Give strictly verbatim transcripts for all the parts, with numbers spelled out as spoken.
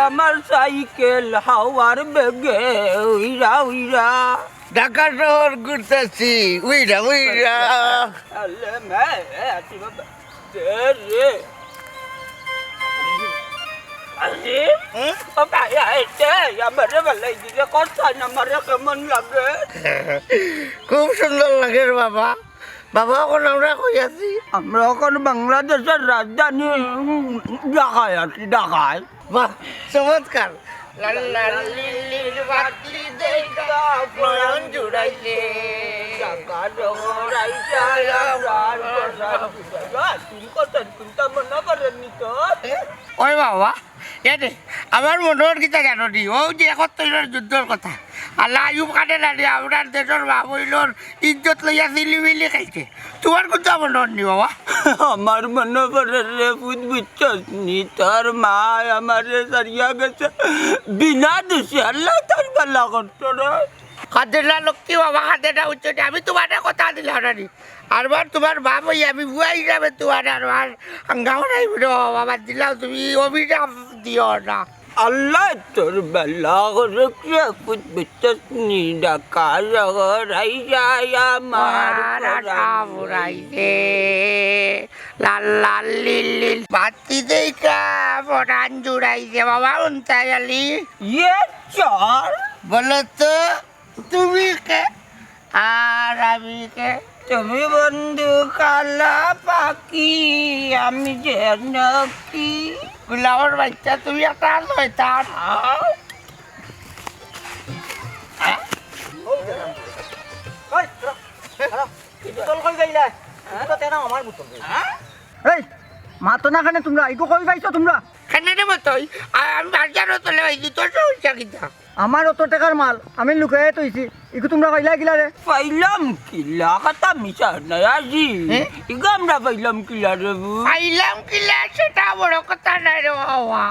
আমার সাইকেল হাওয়ার বেগে উইরা উইরা। ঢাকা শহর ঘুরতাছি উইরা উইরা। আলে মে, এ, আছি বাবা। দে রে। আজিম? হুম? ও ভাই, আইতে, আমারে বালাই দিলে কথা না, আমারে কেমন লাগে? খুব সুন্দর লাগে রে বাবা। বাবা, অখন আমরা কই আছি? আমরা অখন বাংলাদেশর রাজধানী, উম, ঢাকায় আছি, ঢাকায়। বাহ, চমৎকার। লাল লাল লিলির বাতি দেখা পরাণ জুড়াইছে। ঢাকা শহর আইসা আমার পরাণ জুড়াইছে। তুমি কথা চিন্তা মনে করেননি তো? ওই বাবা, এ রে, আমার মনর কিতা জানো নি? ও যে একাত্তরর যুদ্ধর কথা। আল্লাহ আইয়ুব খানে নানি আমরার দেশর মা বইনর ইজ্জত লইয়া ছিলিমিলি খাইছে। তুমার কুনতা মনর নি বাবা? আমার মনো পড়ের রে পুত, বুঝছস নি? তোর মা আমারে ছাড়িয়া গেছে বিনা দোষে। আল্লায় তার ভালা করতো রে। কান্দে না লক্ষ্মী বাবা, কান্দে না, বুঝছো নি? আমি তুমারে কথা দিলাম না নি। আরবার তুমার বাপ অইয়া আমি ফুয়া হিসাবে তুমারে আরবার হাঙ্গা বানাইমু রে বাবা, বাদ দিলাম, তুমি অভিশাপ দিও না। আল্লায় তোর ভালা করুক রে পুত, বুঝছস নি? ঢাকা শহর আইসা আমার পরাণ জুড়াইছে। লাল লাল লিল লিল বাতি দেখা পরাণ জুড়াইছে বাবা, উনতাই আলী। ইয়ে চল। বলো তো, তুমি কে? আর আমি কে? তুমি বন্ধু কালা পাখি, আমি যেন কি? গোলামর বাচ্চা, তুমি একটা শয়তান। আও। এই, দাঁড়াও, দাঁড়াও। এই বোতল কই গেলা? বোতল তো আমার বোতল। এই, মাতো না কেনে তুমরা? ইগু কই পাইছো তুমরা? কেনে রে মতই? আ-, আমি বাজারো তলে পাইছি, তোর সমস্যা কিতা? আমার অত টেকার মাল আমি লুকাইয়া থইছি, ইগু তুমরা পাইলা কিলা রে? পাইলাম কিলা? কথা মিছা নাই আজি। হে? ইগু আমরা পাইলাম কিলা রে বু? পাইলাম কিলা সেটা বড় কথা নায় রে বাবা।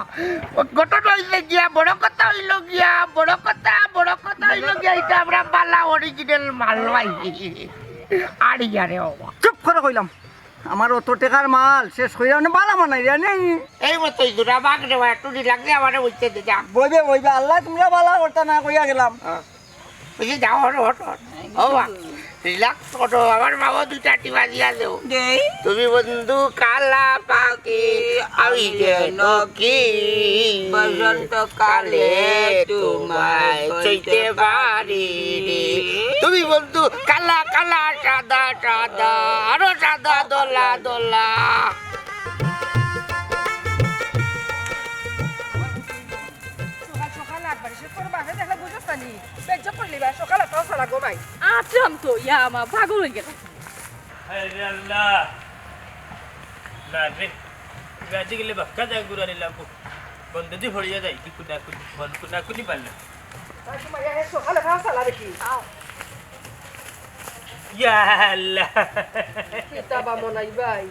ঘটনা অইছে গিয়া, বড় কথা অইলো গিয়া, বড় কথা, বড় কথা অইলো গিয়া, ইটা আমরা বালা original মাল পাইছি। আর ইয়া রে বাবা। চুপ করো কইলাম। আমার অত টেকার মাল শেষ কইরা অনে বালা বানাইরা নি। এই মতই দুরা বাঘ রে ভাই, একটু relax এ আমারে বইতে দে, যা। বইবে, বইবে, আল্লায় তুমরা বালা করতা না কইয়া গেলাম। হ্যাঁ। বুঝি যাও, হটো, হটো, হটো। ও বা, relax করো, আমার বাবা দুইটা টিপা দিয়া দেও। দেই। তুমি বন্ধু কালা পাখি, আমি যেন কি? বসন্তকালে তোমায় ছুঁইতে পারি রে। তুমি বন্ধু কালা কালা সাদা সাদা, আরো সাদা দলা দলা। সকাল সকাল আটবার এসে তোর বাপে দেখলে বুঝছ না নি? বেজ্জত করলি বা, সকাল আটটা সালা ঘুমাই। আটলাম তো, ইয়া মা, পাগল অই গেলাম। হায় রে আল্লাহ। না রে, গাড়ি গেলে বাক্কা যায় ঘুরানি লাগবো। বন্ধ দি ভরিয়া যাই, কি কুনা কুনি, বন্ধ কুনা কুনি পারলে। তাই তোমার ইয়া সকালে খাওয়া সালা দেখি। ইয়া আল্লাহ। কিতা বা মনাই ভাই?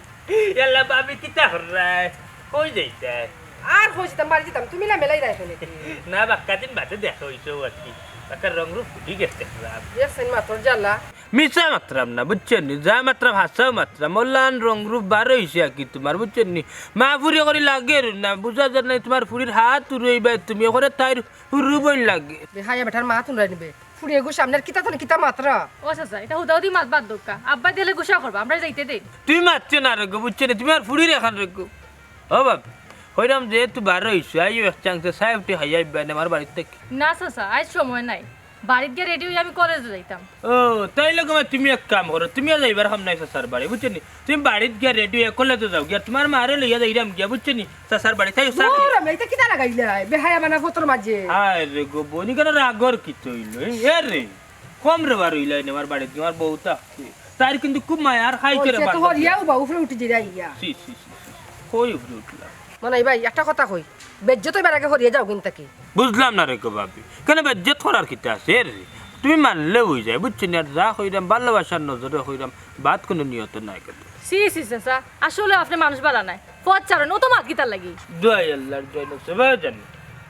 ইয়াল্লা, ভাবি, কিতা কররায়? কই যাইতায়? আর কই যাইতাম, বাড়ি যাইতাম, তুমি না মেলাই রাখো নাকি? না, বাক্কা দিন বাদে দেখা অইছে আর কি। বাক্কা রং রূপ ফুটি গেছে, বাপ। দেখছেন মাতর জ্বালা। মিছা মাতরাম না, বুঝছইন নি? যা মাতরাম, হাছাউ মাতরাম। অলান রং রূপ বার অইছে আর কি তুমার, বুঝছইন নি? মা ফুড়ি করি লাগের না, বুঝা যার না, তুমার ফুড়ির হাত উড়াইবায় তুমি, অখরে তাইর হুরু বইন লাগে। বেহায়া বেটার মা তুমরা নিবে। ফুড়ি এগু সামনের কিতা তনে কিতা মাতরা? ও চাচা, ইতা হুদাহুদি মাত বাদ দেউক্কা। আব্বায় দিলে গুসা করবা, আমরা যাইতে দেই। তুমি মাতিও না রেগো, বুঝছো নি? তুমি আর ফুড়ির এখান রেগো। ও বাপ, কইরাম যেহেতু বার অইছো, আইও এক চান্সে চা একটু খাইয়া আইবায় নে আমার বাড়িত থাকি। না চাচা, আইজ সময় নাই। বাড়িত গিয়া রেডি অইয়া আমি কলেজে যাইতাম। ও, তাইলে গো মা, তুমি এক কাম করো, তুমিও যাইবার কাম নাই চাচার বাড়ি, বুঝছো নি? তুমি বাড়িত গিয়া রেডি অইয়া কলেজে যাও গিয়া, তুমার মারে লইয়া যাইরাম গিয়া, বুঝছো নি? চাচার বাড়ি থাইও চা খাইয়া। দূর, আমি ইতা কিতা লাগাইলাই? বেহায়া বানা ফতর মাঝে। আয় রে গো, বইন, ইখানো রাগর কিতা অইলো? এ, এ রে, কম রে বার অইলাই নে আমার বাড়িত, আমার বউ থাকতে। তার কিন্তু খুব মায়া আর খাই করে ও, সে তো বান্ধব। হরিয়াও বা উপরে উঠি যাইরা ইয়া। ছি, ছি, ছি, ছি। কই উপরে উঠলা? মনাই ভাই, একটা কথা কই, বেজ্জত অইবার আগে হরিয়া যাও কিন্তু কি? বুঝলাম না রে গো ভাবি, কেনে বেজ্জত করার কিতা আছে রে? তুমি মানলে অই যায়, বুঝছো নি? আর যা কইরাম ভালোবাসার নজরে কইরাম, বাদ কুনু নিয়তে নাই কিন্তু। ছি, ছি, চাচা, আসলে আপনে মানুষ ভালা নায়। পথ ছাড়ইন, অত মাত কিতার লাগি? দোয়াই আল্লাহর, দোয়াই নফসে বাজান।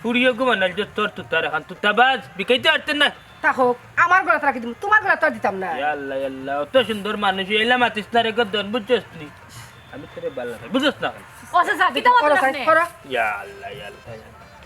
ফুড়িয়ে ঘুমানাইল যে তোর তুতার এখান তুতাবাজ, বিকাইতে পারতে না। তা হোক, আমার গলাত রাখি দিমু, তুমার গলাত তো আর দিতাম না। ইয়া আল্লাহ, ইয়া আল্লাহ, অত সুন্দর মানুষ, এইলা মাতিস না রে গো, দন বুঝছস নি? আমি তোরে ভালা পাই, বুঝছস না? ও চাচা, কিতা মাতইন করো, আপনে? করো। ইয়া আল্লাহ, ইয়া আল্লাহ, ইয়া আল্লাহ।